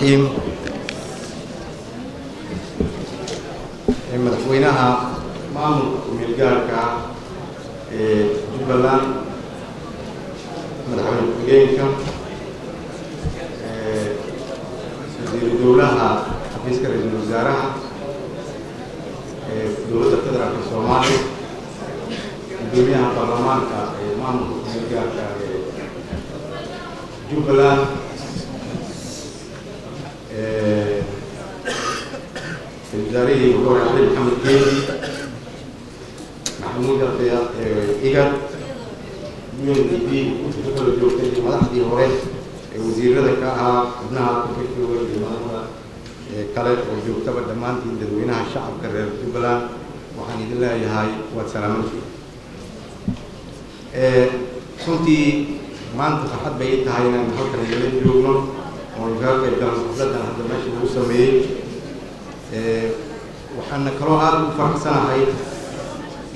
الرحيم. Madaxweynaha maamulka ku-meelgaarka ee Jubbaland, madaxweyne ku-xigeenka, wasiiru dowlaha xafiiska ra-iisul wasaaraha ee Dowladda Federaalka Soomaaliya, gudoomiyaha baarlamaanka ee maamulka ku-meelgaarka ee Jubbaland, ra-isul wasaarihii hore Cali Maxamed Geedi, Maxamuud Alfiya, IGAD, UNDP inta kala joogtay iyo madaxdii hore ee wasiirada ka ahaa, xubnaha halka ka jooga iyo madaxda kale oo joogtaba, dhammaantiin dadweynaha shacabka reer Jubbaland waxaan idin leeyahay waad salaamantiin. Runtii maanta farxad bay ii tahay inaan halkan idinla joogno oon kaga qayb galno xafladdan hadda meesha lagu sameeyey. Waxaana kaloo aada u faraxsanahay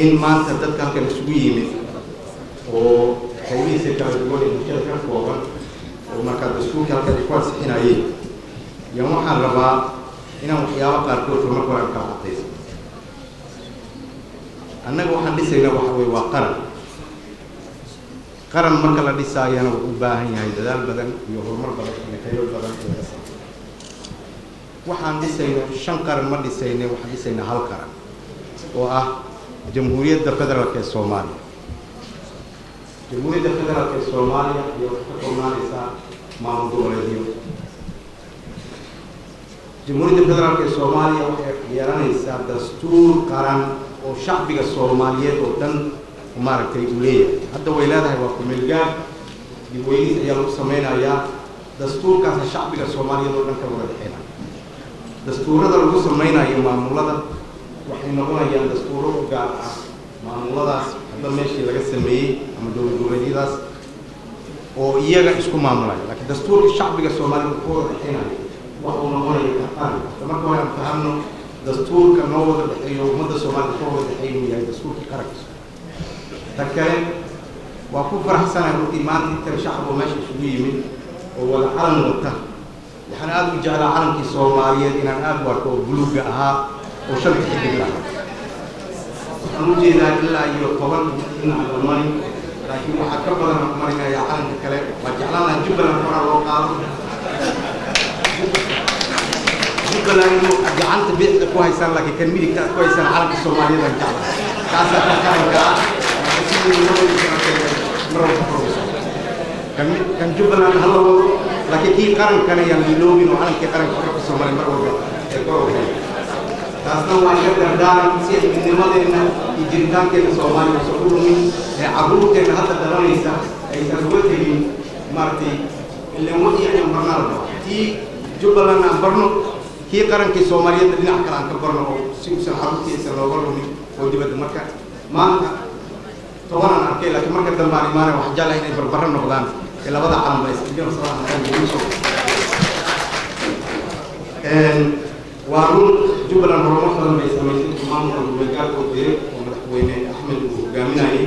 in maanta dadka halkan isugu yimid oo qaybihiisa kala duwan ee bulshada ka kooban oo markaa dastuurka halkan ay ku ansixinayeen yan waxaan rabaa inaan waxyaabo qaarkood marka hore aan kala cadayso. Annaga waxaan dhisaynaa waxa weye waa qaran. Qaran marka la dhisaayana wuxuu u baahan yahay dadaal badan iyo horumar badan iyo qaybo badan in laga sameeyo. Waxaan dhisayno shan qaran ma dhisayne, waxaan dhisaynaa hal qaran oo ah Jamhuuriyadda Federaalka ee Soomaaliya. Jamhuuriyadda Federaalka ee Soomaaliya ayaa waxay ka koobnaanaysaa maamul goboleedyo. Jamhuuriyadda Federaalka ee Soomaaliya waxay yeelanaysaa dastuur qaran oo shacbiga Soomaaliyeed oo dhan maaragtay uu leeyahay. Hadda way leedahay, waa ku-meelgaar, dib weynis ayaa lagu sameynayaa. Dastuurkaasa shacbiga Soomaaliyeed oo dhan ka wada dhexeynaya. Dastuurada lagu sameynayo maamulada waxay noqonayaan dastuuro u gaar ah maamuladaas hadda meeshii laga sameeyey ama dowlad goboleedyadaas oo iyaga isku maamulaya, laakiin dastuurka shacbiga Soomaaliyeed ka wada dhexeynayo waxa uu noqonaya qaran. Marka hore aan fahamno dastuurka noo wada dhexeeyo, ummadda Soomaalida ka wada dhexeeyo, inuu yahay dastuurkii qaranka. Ta kale, waa ku faraxsanahay runtii maanta intan shacab oo meesha isugu yimid oo wada calan wata. Waxaan aada u jeclaa calankii Soomaaliyeed inaan aada u arko oo buluugga ahaa oo shanta xidig lahaa. Waxaan u jeedaa ilaa iyo 10 dhinaca dhamani, laakiin waxaa ka badan aan marinayaa calanka kale. Waa jeclaan lahaa Jubbaland horaa loo qaado, Jubbaland inuu gacanta bidixda ku haysaan, laakiin kan midigta aad ku haysaan calanka Soomaaliyeed aan jeclahay, kaasaa ka qaranka ah. Marka sidii mar walba kor ugu kan kan Jubbaland hala wado, laakiin kii qarankana yaan liloobin oo calankii qaranka xorka Soomaaliya mar walba ee kor u hayo. Taasna waa iga dardaaran si ay midnimadeenna iyo jiritaankeenna Soomaaliya uusan u lumin ee carruurteenna hadda dhalanaysa aysan uga tegin. Maaragtay, ilan wixii ayaan barnaa la rabaa, tii Jubbaland aan barno, kii qarankii Soomaaliyeedna dhinac kale aan ka barno oo si uusan carruurtii aysan looga lumin oo dibadda. Marka maanta 10 aan arkay, laakiin marka dambe aan imaanay waxaan jeclahay inay barbaro noqdaan ee labada calan ba isdhigan. Waa run, Jubbaland horumar badan bay samaysay intuu maamulka gobolgaarka oo jiray oo madaxweyne Axmed uu hogaaminayay.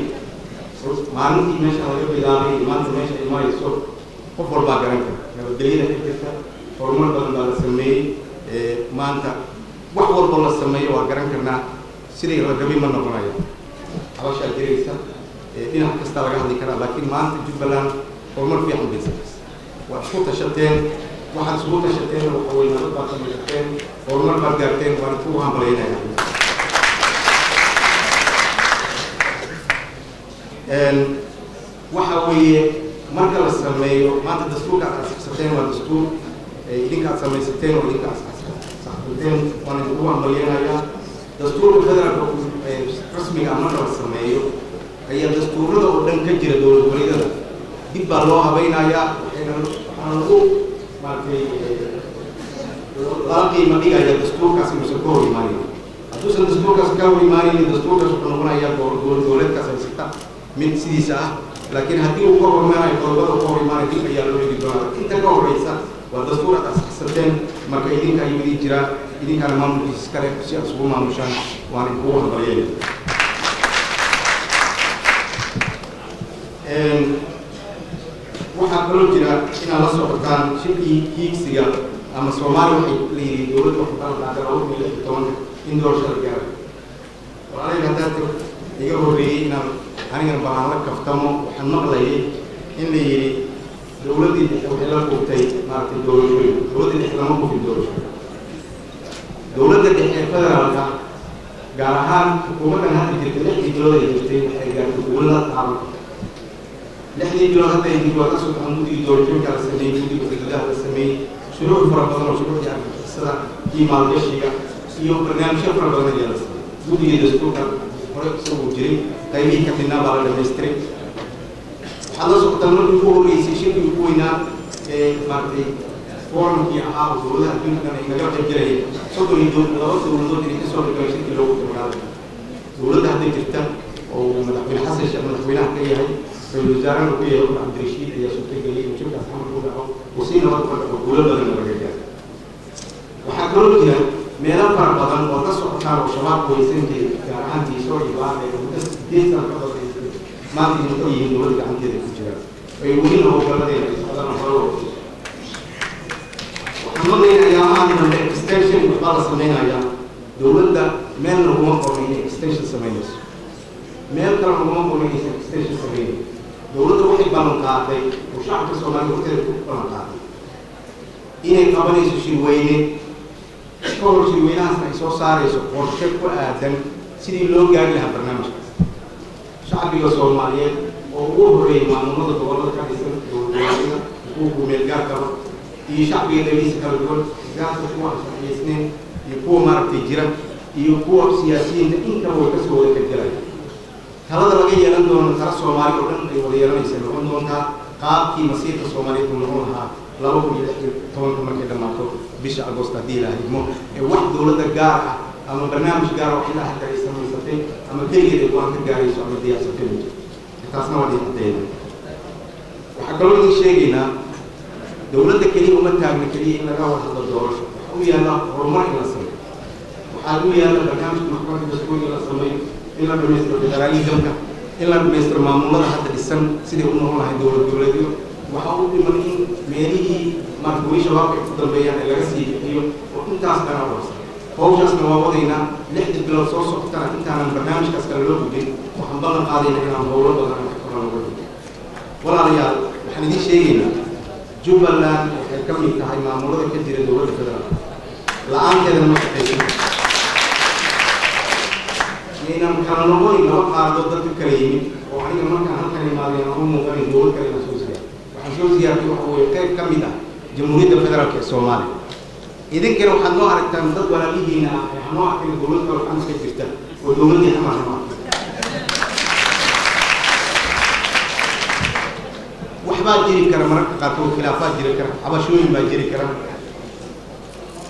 Maalintii meesha laga bilaabay iyo maanta meesha ay marayso qof walbaa garan kara. Nabadgelyada ka jirta, horumar badan baa la sameeyey. Maanta wax walbo la sameeyo waa garan karnaa, siday la rabay ma noqonayo, cabashaa jiraysa, dhinac kasta laga hadli karaa, laakiin maanta Jubbaland horumar fiican bay samaysay. Waa isku tashateen, waxaad isugu tashateen waxa weye nabad baad samaysateen, horumar baad gaarteen, waan ku hambalyaynaya. Waxa weeye marka la sameeyo maanta dastuurka aad ansixsateen waa dastuur idinka aad samaysateen oo idinka aad saxsanteen, waan idinku hambalyaynayaa. Dastuurka federaalka rasmiga ah marka la sameeyo ayaa dastuurada oo dhan ka jira dowlad goboleedyada dib baa loo habaynayaa, waxayna waxaana lagu maaragtay lala qiimo dhigaya dastuurkaas inuusan ka hor imaanaynin. Hadduusan dastuurkaas ka hor imaanaynin, dastuurkaas wuxuu noqonayaa dowlad goboleedkaas haysata mid sidiisa ah, laakiin haddii uu ka hor imaanayo, qodobada uu ka hor imaanayo dib ayaa loo eegi doonaa. Inta ka horeysa waa dastuur aad ansixsateen, marka idinka ayuu idin jiraa, idinkaana maamulkiisa iskale si aad isugu maamushaan, waan idinkugu hambalyeynaya. Waxaa kaloo jira inaad la socotaan shirkii hiigsiga Ama Soomaaliya waxay la yidhi dowladda waxay ballan qaaday 2016 in doorasho la gaaro. Walaalayga haddaad iga horreeyey inaan anigana balaan la kaftamo, waxaan maqlayay in la yidhi dowladdii dhexe waxay la kuftay maaragtay doorashooyin. Dowladda dhexe lama kufin doorasho. Dowladda dhexe ee federaalka, gaar ahaan xukuumaddan hadda jirta, 6dii bilood ay jirtay waxay gaartay guulada taaban. 6dii bilood hadda ay jirto waa ka soo baxan. Guddigii doorashooyinka la sameeyey, guddiga xuduudaha la sameeyey, shuruuc fara badan oo shuruucdii argagixisada iyo maalgashiga iyo barnaamijyo fara badan ayaa la sameeyey. Guddigii dastuurka hore isagoo jiray, qaybihii ka midnaa baa la dhamaystiray. Waxaad la socotaan markii ugu horreysay shirkii ugu weynaa ee maaragtay forumkii ahaa oo dowladaha adduunka dhan ay naga qayb galayeen, 32 dowladood inay kasoo qayb shirkii loogu magaalada. Dowladda hadda jirta oo madaxweyne Xasan Sheekh madaxweynaha ka yahay, ra-iisul wasaarahana ku yahay Cumar Cabdirashiid, ayaa suurtageliyay inuu shirkaas xamar ku dhaco oo si nabad ku dhaco, guulo badanna laga gaaro. Waxaa kaloo jira meelo fara badan oo la socotaan oo Shabaabku haysan jiray, gaar ahaan Diiso iyo Baardheer, muddo 8 sano ka badan maanta inay ka yihiin dowladda gacanteeda ku jiraan, ay welina howlgalladeena ay socdaan hore loo. Waxaan maqlaynaa ayaamahan dambe extension waxbaa la samaynayaa. Dowladda meelna uguma qorno inay extension samaynayso, meel kalena uguma qorno inaysan extension samaynayso. Dowladda waxay ballan qaaday oo shacabka Soomaaliya horteeda ku ballan qaaday inay qabanayso shirweyne. Ka hor shirweynahaasna ay soo saarayso qorshe ku aadan sidii loo gaari lahaa barnaamijkaas. Shacbiga Soomaaliyeed oo ugu horreeyay maamulada gobollada ka dhisan, dowladgoboleedyada, kuwa kumeel gaarkaba, iyo shacbiga dhagiisa kala duwan, gaarka kuwa aan sharciyeysneyn iyo kuwa maaragtay jira iyo kuwa siyaasiyiinta, intaba way kasoo wada qaybgalaya. Talada laga yeelan doono tala Soomaali oo dhan ay wada yeelanaysa noqon doontaa qaabkii masiirka Soomaaliyeed uu noqon lahaa 2016ka markay dhammaato bisha Agost, haddii la hidmo. Ee wax dowladda gaar ah ama barnaamij gaar oo ilaa hadda ay samaysatay ama keligeed ay go-aan ka gaarayso ama diyaarsatay ma jirto. Taasna waa idin caddeynaa. Waxaa kaloo idin sheegaynaa, dowladda keliya uma taagna keliya in laga wada hadlo doorasho. Waxaa u yaalla horumar in la sameeyo, waxaa u yaalla barnaamijka maxkamadda dastuur in la sameeyo, in la dhamaystiro federaalismka, in la dhamaystiro maamulada hadda dhisan siday u noqon lahayd dowlad goboleedyo. Waxaa u dhiman in meelihii marka weli Shabaabka ay ku dambeeyaan ee laga sii bixiyo, oo intaas dana warsan. Hawshaasna waa wadaynaa 6da bilood soo socotana. Intaanan barnaamijkaas kale loo gudbin, waxaan ballan qaadaynaa inaan howlo badan aan ka qaban uga dhigno. Walaalayaal, waxaan idiin sheegaynaa Jubbaland waxay ka mid tahay maamulada ka jira dowladda federaalka, la-aanteedana ma shaqaysan. Yaynan kala noqonin laba qaaradood dadka kala yimid oo aniga markaan halkan imaaday aan u muuqanin dowlad kale inaan soo siyaarto. Waxaan soo siyaartay waxa weeye qayb ka mid ah Jamhuuriyadda Federaalka ee Soomaaliya. Idinkana waxaad noo aragtaan dad walaalihiina ah ee hanoo arkin dowlad kale oo xamuska jirta oo dowladdii xamar hanoo arkin. Waxbaa jiri kara mararka qaarkood, khilaafaad jiri kara, cabashooyin baa jiri kara.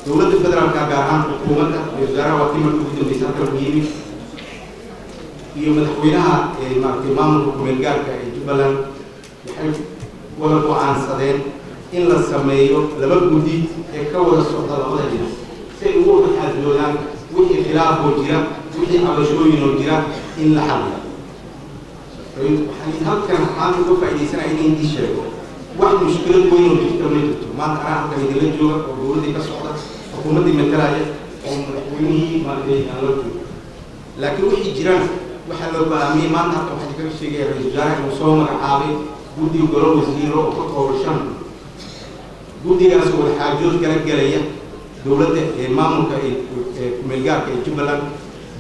Dowladda federaalka, gaar ahaan xukuumadda iyo wasaaraha, waa tii markii ugu dambeysay halkan ku yimid, iyo madaxweynaha maaragtay maamulka kumeel gaarka ee Jubbaland, waxay wada go-aansadeen in la sameeyo laba guddi ee ka wada socda labada dhinac si ay ugu wada xaajoodaan wixii khilaafoo jira, wixii cabashooyinoo jira in la xalliyo. Waxaan halkan maanta uga faaidaysanaya in idin sheego wax mushkilad weyn oo jirta ma jirto. Maanta anaa halkan idinla jooga oo dowladdii ka socda, xukuumaddii matalaya, oo madaxweynihii maaragtay aan la joogo, laakiin wixii jirana waxaa la go-aamiyey. Maanta halkan waxaan kaga sheegaya ra-isul wasaaraha inuu soo magacaabay guddi golo wasiiro oo ka kooban shan. Guddigaas wada xaajood kala gelaya dowladda ee maamulka ee kumeelgaarka ee Jubbaland,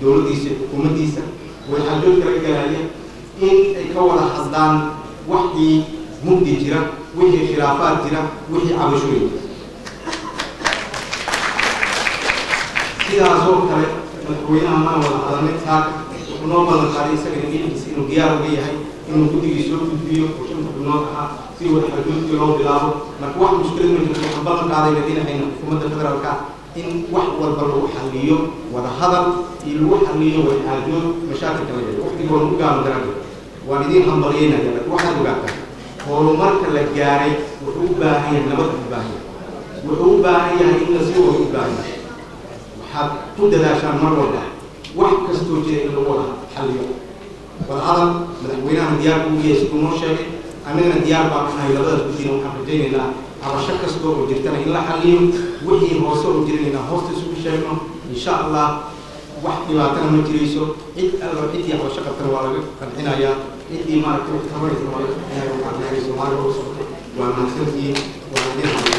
dowladdiisa, xukuumaddiisa, wada xaajood kala gelaya in ay ka wada hadlaan waxii mugdi jira, wixii khilaafaad jira, wixii cabashooyin jira. Sidaasoo kale madaxweynaha mana wada hadalnay saaka, wuxuu noo ballan qaaday isagana dhinaciisa inuu diyaar uga yahay inuu guddigii soo gudbiyo oo shanta xubnood ahaa si wada xaajoodkii loo bilaabo. Marka wax mushkilad ma jirto. Waxaan ballan qaadayna dhinacayna xukuumadda federaalka in wax walba lagu xalliyo wada hadal iyo lagu xalliyo wada xaajood mashaakilka la yahay. Waqtigoon u gaaban daraaddeed waan idiin hambalyeynaya, laakiin waxaad ogaataa horumarka la gaaray wuxuu u baahan yahay nabad, u baahan yahay, wuxuu u baahan yahay in la sii wado u baahan yahay. Waxaad ku dadaashaan mar walba wax kastoo jira in lagu wada xalliyo wada hadal. Madaxweynahana diyaar buu yahay siduu noo sheegay, annagana diyaar baan nahay. Labadaas guddina waxaan rajaynaynaa Cabasho kasta oo jirtana in la xalliyo, wixii hoose oo jiran inaan hoosta isugu sheegno. Insha Allah wax dhibaatana ma jirayso. Cid allo ciddii cabasho qabtana waa laga qancinayaa, ciddii maaragtay wax qabanaysana waa laga qancinaya. Waxaan leeyahay Soomaaliya oo socoto. Waa mahadsantihiin, waa idin.